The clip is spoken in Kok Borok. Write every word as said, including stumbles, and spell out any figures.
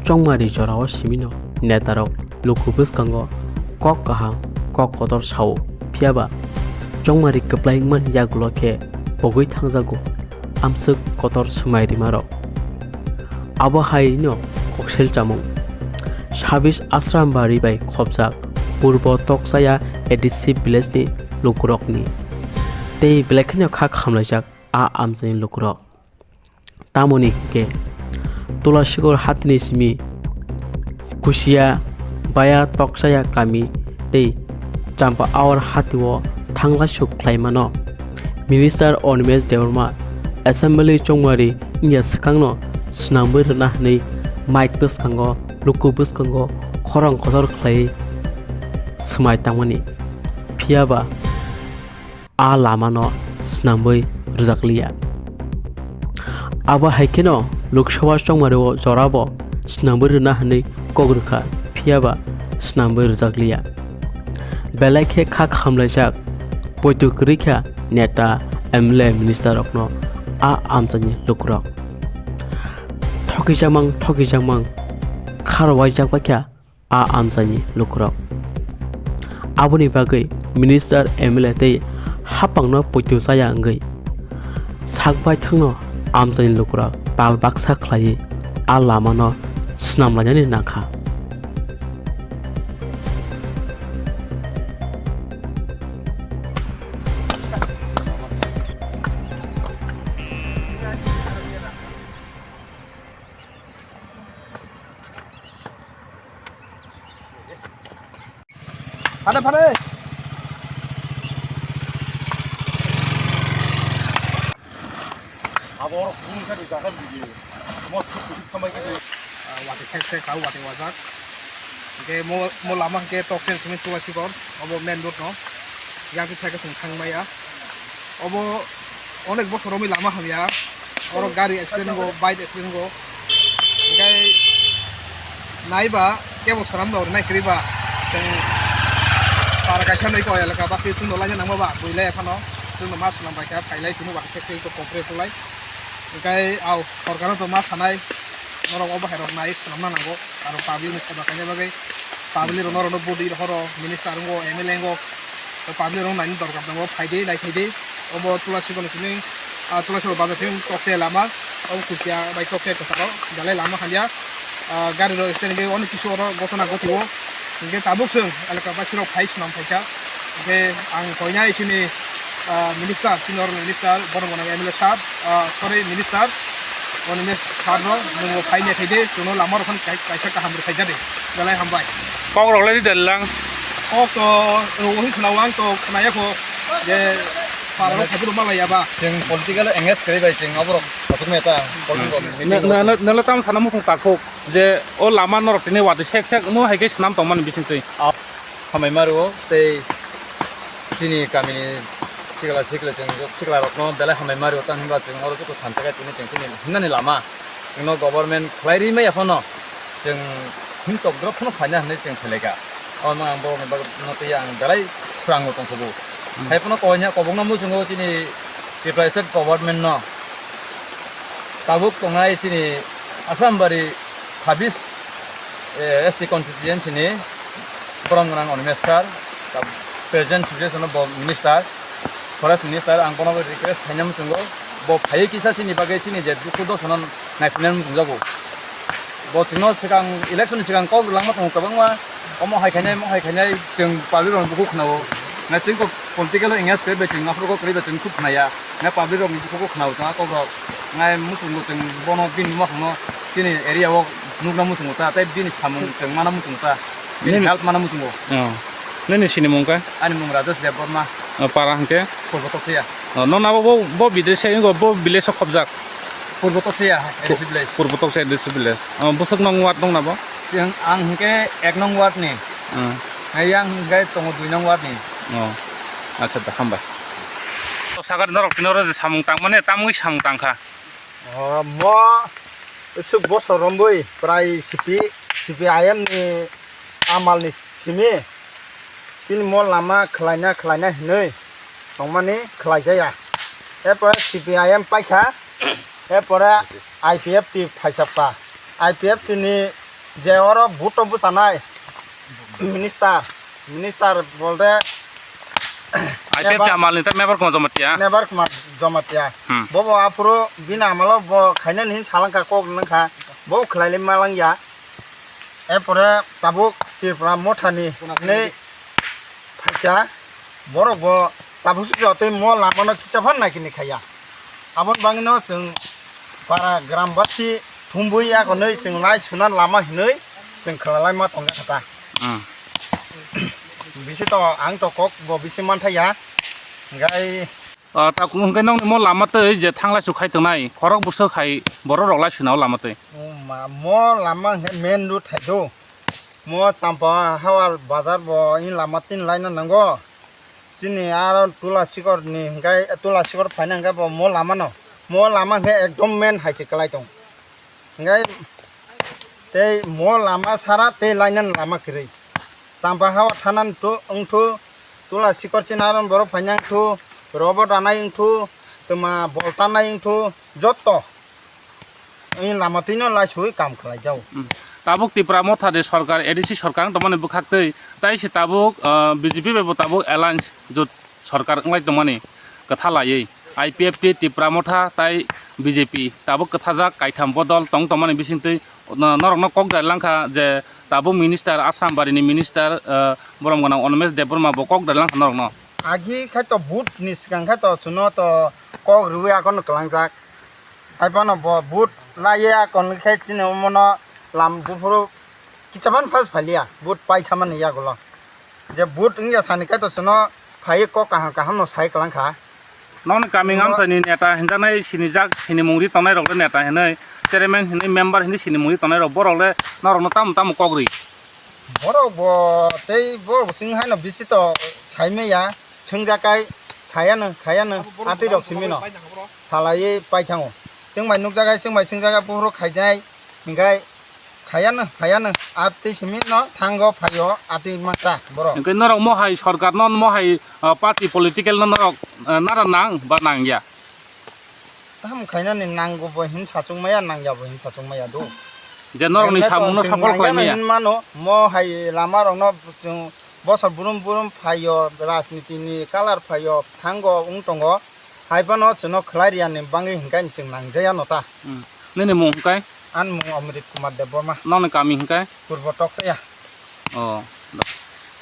chongmari jorao simino netarok luku bwskango kok kaham, kok kotor sao, phiyaba chongmari kwplai wngmani yagulo khe pogwi thangjago amswk kotor swmai rimarok. Abo haino koksel chamung. Sabis Asrambari bai khopjak Purbo Toksaya A D C village ni lukurokni tei belai kheno kha khamlaijak a amchaini lukurok. Tamoni hwnkhe Tulasikor hatini simi Kusia Baya Toksaya kami tei Champa Awar hatio thanglaisuk khlaimano Minister Animesh Debbarma Assembly chongmari wngya swkangno swnamwi rwna hwnwi mic bwskango luku bwskango khorang kotor khlaiwi swmai tangmani. Phiyaba a lamano swnamwi rwjakliya. Abo hai kheno Lok Sabha chongmario jorabo swnamwi rwna hwnwi kok rwkha, phiyaba swnamwi rwjakliya. Belai khe kha khamlaijak, poito kwrwi kha neta, M L A, minister rokno a amchaini lukurok. Thokijakmang, thokijakmang, kharwaijak bai kha a amchaini lukurok. Aboni bagwi minister, M L A tei haphangno poito chaya wngwi sak baithangno amchaini lukurok tal baksa khlaiwi a lamano swnam lainani nangkha. Phare, phare. Abo oro phunukjak rijak khe video. Mo thuk thuk khambai khe. Ah, watwi sek sek kha, watwi wajak. Hwnkhe mo, mo lama hwnkhe toksen simi Tulasikor, obo main road no. Yang khe thangmaya. Obo onek bosor romwi lama hamya. Oro gari accident go, bike accident go. Hwnkhe naiba kebo swnamna hwnwi naikwrwi ba. Chwng para kaisa nai ko elaka basi chwngno laina nangma ba, builai phano. Chwngno ma swnam bai kha, phailai chwngno ba khe se to komprek tulai. Hwnkhe au sorkarno to ma sanai, norok obo hai rok nai swnamna nango. Aro public ni seba khaina bagwi public rokno, rokno budi rohoro, minister wngkho, M L A wngkho, tei public rok naini dorkar tongo, phaidi, naithaidi. Obo Tulasikor ni simi, ah, Tulasikor bazar simi tokse lama, obo Kukia bai tokse kwcharo, belai lama hamya. Ah, gari rok accident wngwi onek kisu oro gotona gotio. Hinkhe tabuk chwng elaka baisirok phai swnam phaikha. Hinkhe ang koinai chini, ah, minister, chini oro minister, bono bono M L A sir, ah, sorry, minister, bono M L A sir no, nwng bo phai naithaidi, chwngno lama rok phano kai-, kaisa kaham rwkhaijadi. Belai hambai. Kok rok lai di lang. Kok to rwui khna ang to khnaya kho je para rok phaibo malai ya ba. Chwng political engage kwrwi bai chwng aborok kotor meta political meeting. Nala tam sana musung takhuk je o lama norok tini watwi sek sek mo hai khe swnam tongmani bising twi. Hamai ma rwo tei chini kamini sikla sikla chwng sikla rokno belai hamai ma rwo tang hinba chwng oro joto thansa khe tini chwng chini himnani lama. Chwngno government khlai ri maya phano chwng himtok drop phano phaina hinwi chwng phailai kha. Omo ang borokni bagwi no twi ang belai swrango tongkhubu. Hmm. Hai phano koinha kobokno muchungo chini Tripura state government no tabuk tongnai chini Assam bari chabbish, eh, S T constituency ni borom gwnang Animesh sir, ta-, present situation o bo minister, forest minister, ang bono request khaina muchungo, bo phaiwi kisa chini bagwi chini je dukhu dosa no naiphinani muchungjago. Bo chwngno swkang, election ni swkang kok rwlangma tongo kwbangma, omo hai khainai, omo hai khainai, chwng public rokni bukhuk khwnao. Na chwng kok political o engage kwrwi bai chwng aphuru kok kwrwi bai chwng khuk khnaya. Na public rokni bukhuk khwnao chwng a kok rok. Nai muchungo chwng bono bini mukhang no chini area o nukna muchungo ta, tei bini samung chwng mana muchungo ta. Bini help mana muchungo. Oh. Nini sini mung kha? Ani mung Rajesh Debbarma. Oh, para hwnkhe? Purbo Toksia. Oh, nokna bo, bo, bo bidre se, bo village o khobjak? Purbo Toksia, A D C village. Purbo Toksia A D C village. Oh, bwswk nong ward nokna bo? Chwng, ang hwnkhe ek nong ward ni. Hmm. Hai yang hwnkhe tongo dui nong ward ni. Oh. Acha da, hambai. Sakar norok tini oro je samung tangmani, tamwi samung tangkha. Oh, mo swk bosor romwi prai C P, C P I M ni amal ni simi chini mo lama khlaina khlaina hinwi tongmani khlaijaya. Erpore C P I M paikha, erpore I P F T phaisapkha. I P F T ni Je oro vote o bwchanai minister, minister bolde I P F ni member, amal ni ta member Kumar Jamatia. Member Kumar Jamatia. Hmm. Bobo aphuru bini amalo bo khainani hin salangkha, kok nangkha, bo khwlailai malangya. Erpore tabuk Tripura Motha ni hinwi phaikha, borok bo tabuk sujotwi mo lama no kicha phan naikini khaiya. Aboni bagwi no chwng para gram basi thumbui yakonwi chwng lai suna lama hinwi chwng khwlalai ma tongjakha ta. Hmm. Bisi to ang to kok bo bisi manthaiya. Gai O, ta hwnkhe nokni mo lama twi je thanglai su khai tongnai, khorok bwswk hai borok rok lai suna o lama twi. O ma, mo lama hwnkhe main road hai do. Mo Champa Hawar bazar bo in lama tin laina nango. Chini aro Tula Sikor ni hwnkhe, Tula Sikor phaina hwnkhe bo mo lama no. Mo lama hwnkhe ekdom main hai se kwlai tong. Hwnkhe tei mo lama sara tei lainani lama kwrwi. Champa Hawar thanani tu wngthu, Tula Sikor chini aron borok phaina wngthu, robo danai wngthu, twma boltanai wngthu, jotto. Wngwi lama twino laisugwi kam khlai jao. Hmm. Tabuk Tipra Motha de sorkar, A D C sorkar wng tongmani bwkhak twi, tai se tabuk, ah, B J P bai bo tabuk alliance jot sorkar wnglai tongmani kwtha laiwi I P F T, Tipra Motha tai B J P tabuk kwthajak kaitham bodol tong tongmani bisingtwi no-, norokno kok dai langkha je tabuk minister Asram barini minister, eh, borom gwnang Animesh Debbarma bo kok dai langkha norokno. Agi khai to vote ni swkang khai to chuno to kok rwui akono kwlangjak. Hai phano bo vote laiya kon khe chini omono lam buphuru kichaban phas phaliya vote paithamani yagulo. Je vote wngya sani khe to chwngno phaiwi kok kaham kaham no sai kwlang kha. Nokni kami ngamsani neta hinjaknai sinijak, sinimung ri tongnai rok le neta hinwi, chairman hinwi, member hinwi sinimung ri tongnai rok, borok le norokno tamo tamo kok ri? Borok bo tei borok bo chwng haino bisi to sai maya, chwngjakai khayano khayano atwi rok simi no salaiwi paithango. Chwng bai nukjakai, chwng bai chwngjakai buphuru khainai hinkhai. Khayano, khayano, atwi simi no thango phaio, atwi masa borok. Hwnkhe norok mohai sorkar no mohai, ah, party political no norok, ah, nara nang ba nangya? Tamo khainani nango bo hin sachung maya, nangya bo hin sachung maya do. Je norok ni samung no sapor khlai maya. Hin mano, mohai lama rok no chwng bosor burum burum phaio, rajniti ni color phaio, thango wng tongo. Hai phano chwngno khlai riya ni bagwi hinkhai chwng nangjaya no ta. Hmm. Nini mung hinkhai? Ani mung Amrit Kumar Debbarma. Nokni kami hinkhai? Purbo Toksaya. Oh.